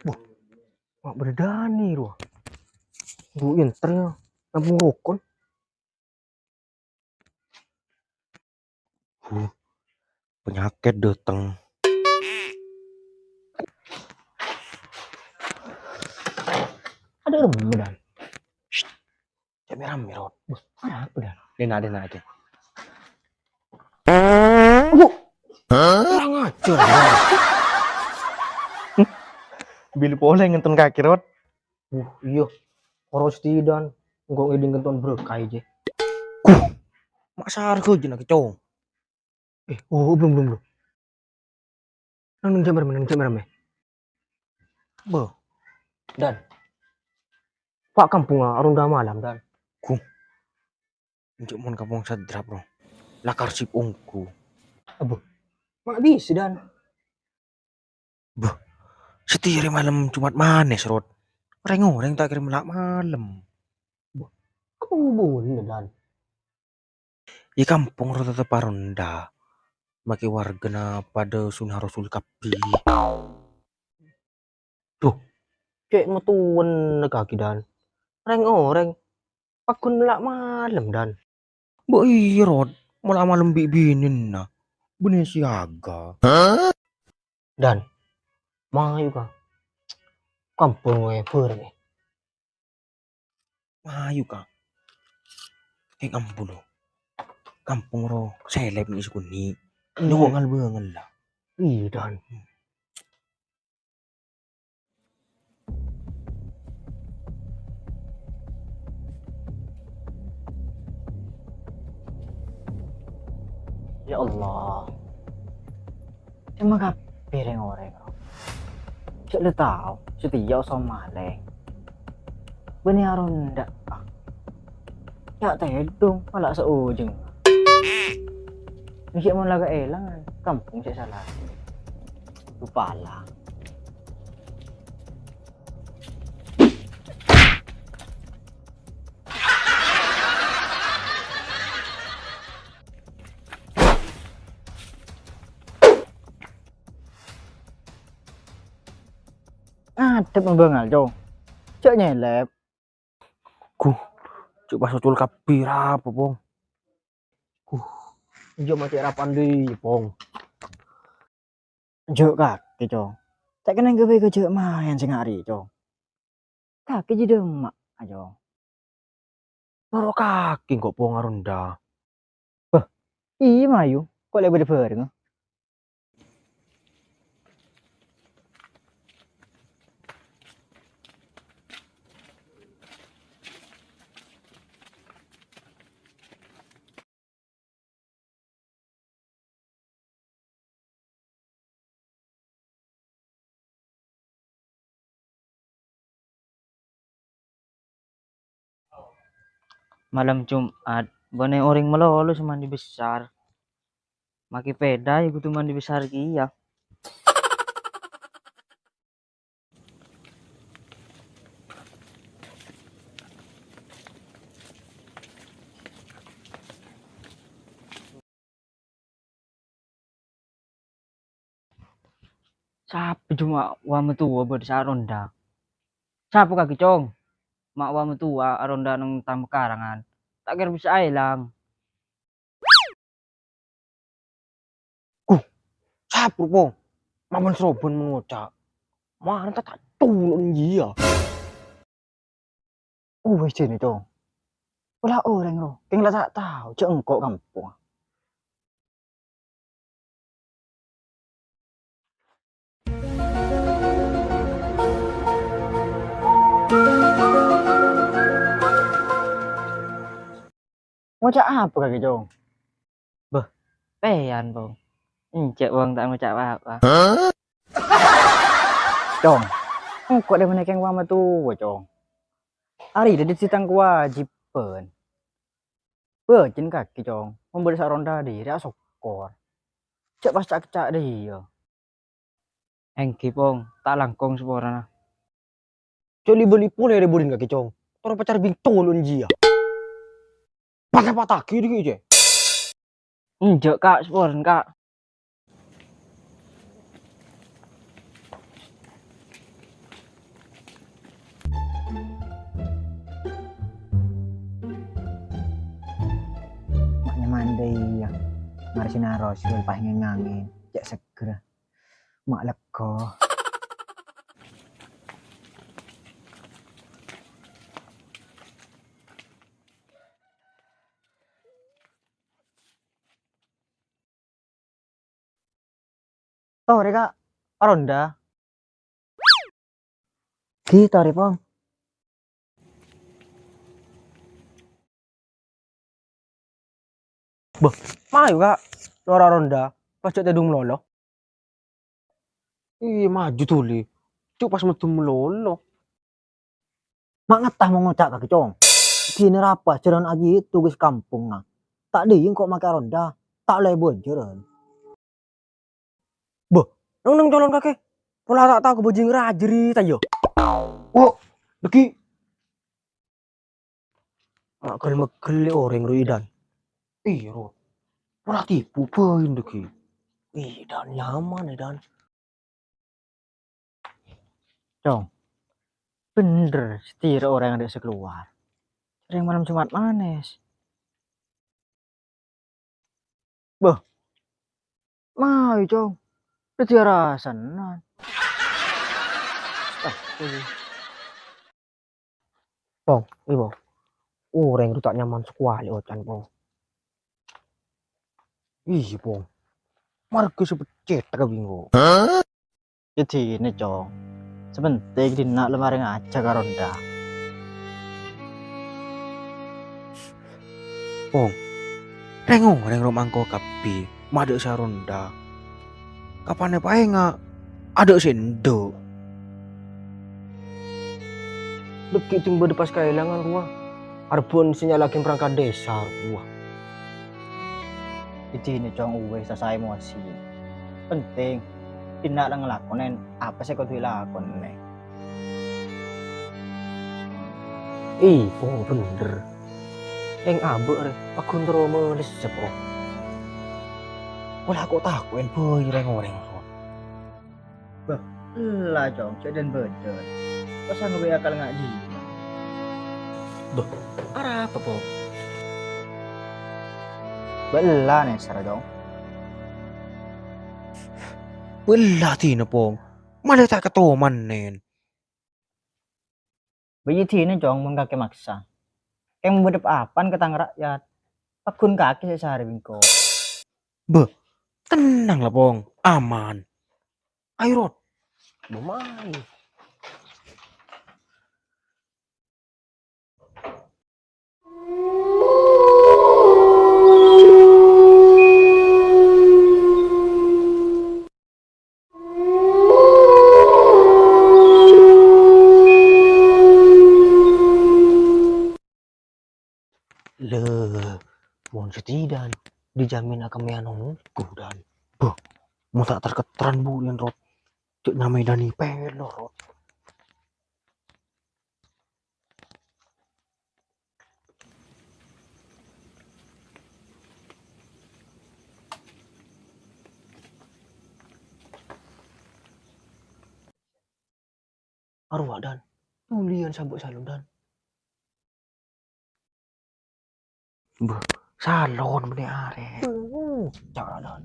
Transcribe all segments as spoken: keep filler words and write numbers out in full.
Wah, ma' bâdâ Dani rowa. Bu enter ya, nampung rokon. Huh, penyakit dateng. Ada rembang, Dan. Cè' mè-rammè, Rod. Bos, arapa, Dan? Dena, dena, dena. Aduh. Kurang ajar, Dan. Bilâ polè ngènton kakè, Rod. Uh, iyâ. Korosti, Dan. Engko' ngèdhing kènton berkah, jè. Kuh. Ma' sarghâ jâ' na', Cong. Eh, oh, belum, belum, belum. Nang, nang, jhâ' mèremmè, nang, jhâ' mèremmè. Bâh. Dan. Pa' kampongnga aronda malem, Dan. Gu. Enjâ' mon kampong sadrap, ro. Lakar sip ongghu. Abbâ. Ma' bisa, Dan. Bâh. Satèya rè malem Jumat Manes, Rod. Rèng-orèng ta' kèra mella' malem. Bâh. Apa hubungannya, Dan? È kampong ro tetep aronda. Makè wargana padâ sunah rasul kabbhi. Duh, cè' matowana kakè, Dan. Rèng-orèng pagghun mella' malem, Dan. Bâ iyâ, Rod. Mella' malem bi' binèna. Bânnè siaga. Dan, mayu, Ka. Kampong è bârâ', è. Mayu, Ka. È, ampon, lo. Kampong ro selep nè' sakonè'. Iyâ. Lo ngal-bângal la. Iyâ, Dan. Ya Allah. Cè' ma kabbhi rèng-orèng, ro. Cè' la tao, satèya osom malèng. Bânnè aronda. Ya' tèdung, mala saojheng. Ghi' mon la kaèlang, kampong cè' sala. Rupala. Ngadhep ma' bângal, Cong. Jhâ' nyelep. Gu, jhâ' pas ocol kabbhi, rapa, Pong? Gu, jhâ' ma' cè' rapan dhi, Pong. Jhâ' kakè, Cong. Ta' kennèng ghâbây ka jhâ' maèn sènga' rè, Cong. Kakè jiyâ dâmma, Cong. Noro' kakè engko' Pong aronda. Bâh, iyâ, mayu. Ko' lè bâdâ bhâreng. Malem Jum'at, bânnè orèng malolo sè mandi besar. Makè pèda, ya kodhu mandi besar kèya. Sapa jhâ' ma' wa' matowa bâdâ sè aronda? Sapa kakè, Cong? Ma' wa' matowa aronda neng tang pekarangan. Ta' kèra bisa aèlang. Gu, sapa, Pong? Ma' bân-srobân mon ngoca'. Mara ta' ta' culun jiyâ. Uwis jhâ' nè, Cong. Pola orèng, ro, kèng la ta' tao jhâ' engko' kampong. Ngoca' apa kakè, Cong? Bâh, pèyan, Pong. Enjâ', Pong, ta' ngoca' pa-apa. Cong, engko' dâ' panèka wâ' matowa, Cong. Arèya dâddhi tang kawâjibhân. Bâjâna kakè, Cong, mon bâdâ sè aronda dâri asokkor. Jhâ' pas ca'-keca' dâ' iyâ. Èngghi, Pong, ta' langkong saporana. Jhâ' li-bâli polè rè budina kakè, Cong. Toro' pacar bintong ulun jiyâ. Patah-patah ghi' dâggi', Cè. Enjâ', Ka', saporana, Ka'. Ma' nyaman dâ' iyâ. Marè sinaros, pas ngèn-ngèn. Cè' seggher. Ma' lega. Torè, Ka'. Aronda. Ghi, torè, Pong. Bâh, mayu, Ka'. Lora ronda, pas jhâ' tèdung malolo. Iyâ, maju dhuli. Jhâ' pas meddhum malolo. Ma' ngetta mon ngoca' kakè, Cong. Dinna rapa jhârân aji tugas kampongnga. Ta' dâi engko' makè ronda, ta' lèbun jhârân. Bâh, neng-neng calon kakè. Pola ta' tao ka bajing rajâ rè ta' iyâ. Oh, dâggi'. Ma' ghel-meghel orèng rowa, Idan. Iyâ, Ro. Pola tipu bhâi dâggi'. Ih, Dan, nyaman, Idan. Cong, bhender satèya orèng adâ' sè kalowar. Sèrèng malem Jumat manès. Bâh, mayu, Cong. Dâddhi arasanan. Astagfirullah. Pong, iyâ, Pong. Orèng rowa ta' nyaman sakalè ocan, Pong. Iyâ, Pong. Marghâ sè peccèt ka bengko. Iyâ dinna, Cong. Sè pentèng dinna' la marè ngajhâk ka ronda. Pong, rèng-orèng rowa mangko kabbhi, ma' adâ' sè aronda. Kapan èpaènga', adâ' sè endâ'. Dâggi' ding bâdâ pas kaèlangan rowa. Arebbhâ'ân sè nyala'aghi perangkat desa rowa. Iyâ dinna, Cong, uwis, ta' osa emosi. Pentèng, dinna' la ngalakonè apa sè kodhu èlakonè. Iyâ, Pong, bhender. Kèng abâ' rè, paggun terro malès, Pong. Pola ko'-tako'èn bhâi rèng-orèng, Pong. Bâh, ella, Cong, jhâ' dân-bâdân. Pas angghuy akal ngajhi. Bâh, arapa, Pong? Bâh, ella, nèsèr, Cong. Bâh, ella dinna, Pong. Malè ta' katoman, nèn. Bâ' iyâ dinna, Cong, mon kakè maksa. Kèng bâdâ pa-apan ka tang ra'yat. Paggun kakè sè sarè bengko. Bâh, tennang la, Pong. Aman. Ayo, Rot. Bâ' mayu. Lè, mon satèya, Dan, dijamin akemmèyan ongghu, Dan. Bâh, mon ta' ter-ketteran, Bu, yen, Rot. Cè' nyamaè Dani Pelor, Rot. Arowa, Dan. Dhuliyân sambhu' salon, Dan. Bâh, salon bânnè arè. Bâh, calon.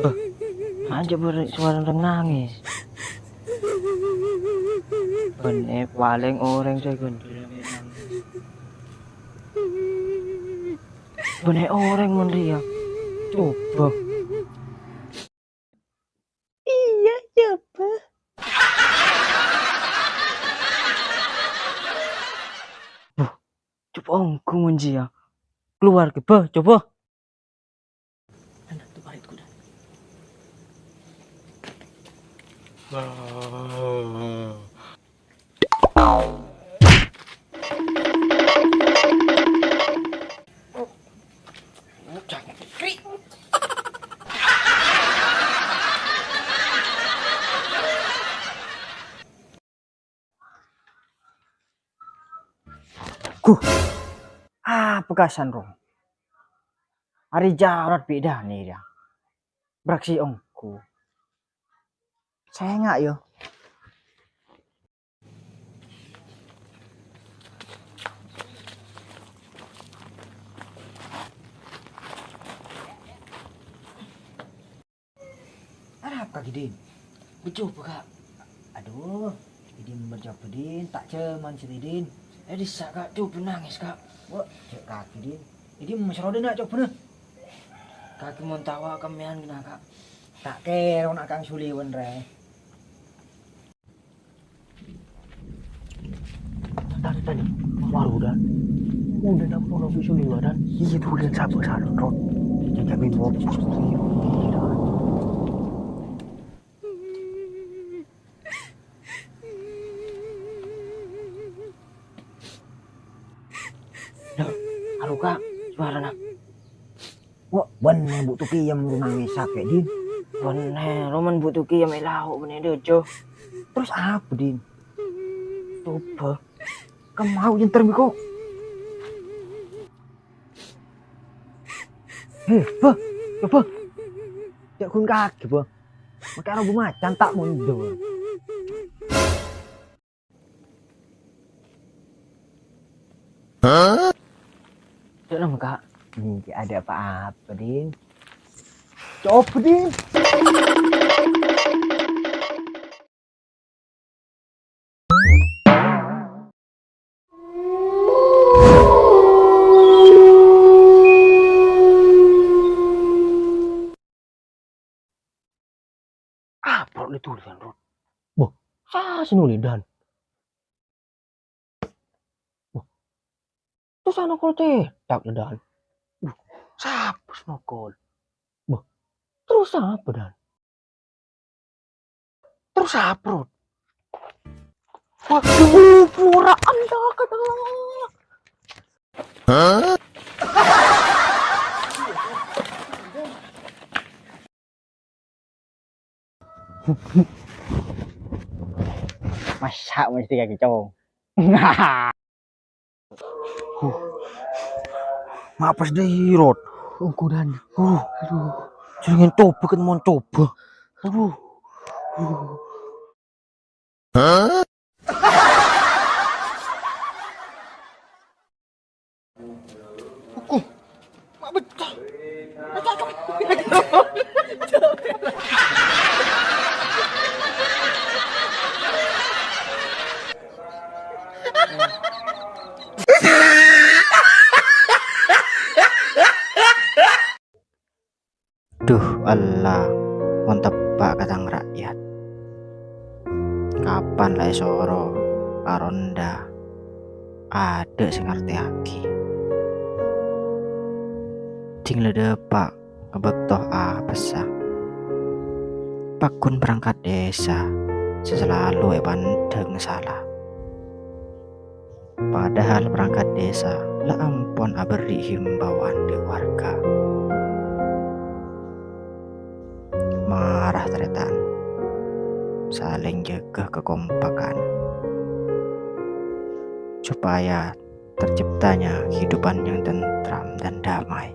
Bâh, ajâ' bâri' sowara orèng nangès. Bânnè palèng orèng sè ghun. Bânnè orèng mon rèya. Coba. Iyâ, coba. Buh, coba ongghu mon jiyâ. Keluar kè, bâh, coba. Guh, apa kasan, Rong? Arè jârât bi' Dani, yâ. Bârâksa ongghu. Sènga', yâ. Arapa kakè, Din? Bâ coba, Ka'. Adhu, Idin bâ coba, Din. Ta' jhâman sè Idin. Eh, dissa', Ka'. Coba nangès, Ka'. Wah, cè' kakè, Din. Idin mesrodhâna cobâna. Kakè mon tawa kemmèyan kèna, Ka'. Ta' kèra na' Kang Suliwan, rè. Tanya, tanya. Waru, Dan. Udah nak mau lebih sulit, Dan. Iya, tuh, Dan, sabar, sabar, Ron. Jangan jamin mau. Dah, aroka, suarana. Wah, bânnè Bu' Tuki yâ mèro nangès sakè', Din. Bânnè, roman Bu' Tuki yâ mè' lao' bânnè dâjâ. Terros apa, Din? Coba. Kan mau jenter biko. Heh, Bâh, coba. Cè' ghun kakè, Bâh. Makè arowa macan ta' mondhur. Hah? Cok, Nam, Kak. Ngghi ada apa-apa, Din. Coba, Din. Apa rot ditulisan, Rot? Boh, sapa sè nolès, Dan? Boh, terros sè nokol cètak, Dan. Boh, sapa sè nokol? Boh, terros sapa, Dan? Terros sapa, Rot? Waduh, puraan dah, kadang. Masa mesti kaki cowong? Huh. Ngapa sedih, Rot? Ongkodan. Huh. Aduh. Jangan coba, kan mau coba. Aduh. Huh. Hukum. Mak betul. Duh Allah, mon teppa' ka tang ra'yat. Kapan la èsoro karonda adâ' sè ngartèyaghi. Ding la dâpa' ka bâkto apessa. Paggun perangkat dhisa sè salalu èpandhâng sala. Padahal perangkat dhisa la ampon aberri' himbauan dâ' warga. Mara tarètan, salèng jâgâ kakompakan, supaya terciptanya kehidupan yang tentram dan damai.